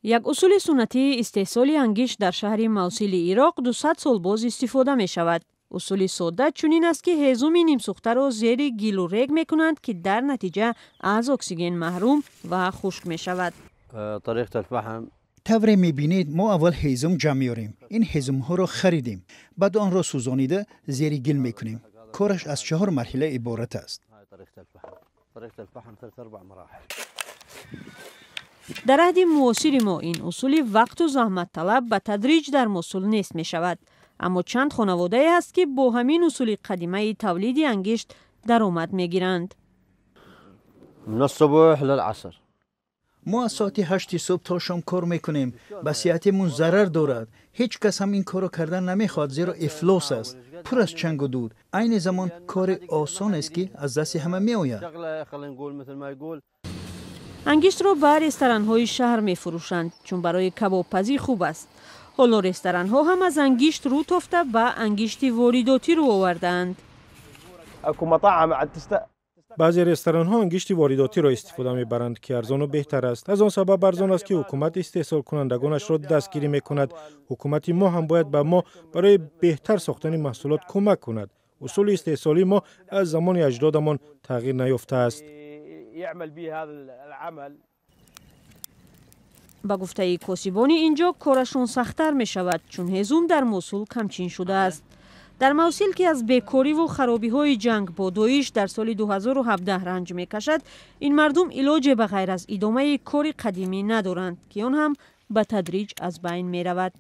Як усули суннатии истеҳсоли ангишт дар шаҳри Мавсили Ироқ 200 сол боз истифода мешавад. Усули содда чунин аст, ки ҳезуми нимсӯхтаро зери гилу рег мекунанд, ки дар натиҷа аз оксиген маҳрум ва хушк мешавад. Тавре мебинед, мо аввал ҳезум ҷамъ меорем. Ин ҳезумҳоро харидем, баъд онро сӯзонида, зери гил мекунем. Кораш аз чаҳор марҳила иборат аст. Дар аҳди муосири мо ин усули вақту заҳматталаб ба тадриҷ дар Мосул нест мешавад, аммо чанд хонаводае ҳаст, ки бо ҳамин усули қадимаи тавлиди ангишт даромад мегиранд. Мо аз соати 8 субҳ то шом кор мекунем. Ба сиҳатимон зарар дорад. Ҳеҷ кас ҳам ин корро кардан намехоҳад, зеро ифлос аст, пур аз чангу дуд. Айни замон кори осонест, ки аз дасти ҳама меояд. Ангиштро ба ресторанҳои шаҳр мефурӯшанд, чун барои кабобпазӣ хуб аст. Ҳоло ресторанҳо ҳам аз ангишт рӯ тофта, ба ангишти воридотӣ рӯ овардаанд. Баъзе ресторанҳо ангишти воридотиро истифода мебаранд, ки арзону беҳтар аст. Аз он сабаб арзон аст, ки ҳукумат истеҳсолкунандагонашро дастгирӣ мекунад. Ҳукумати мо ҳам бояд ба мо барои беҳтар сохтани маҳсулот кӯмак кунад. Усули истеҳсолии мо аз замони аҷдодамон тағйир наёфтааст. Ба гуфтаи косибони ин ҷо, корашон сахттар мешавад, чун ҳезум дар Мосул камчин шудааст. Дар Мавсил, ки аз бекориву харобиҳои ҷанг бо Доиш дар соли 2017 ранҷ мекашад, ин мардум илоҷе ба ғайр аз идомаи кори қадимӣ надоранд, ки он ҳам ба тадриҷ аз байн меравад.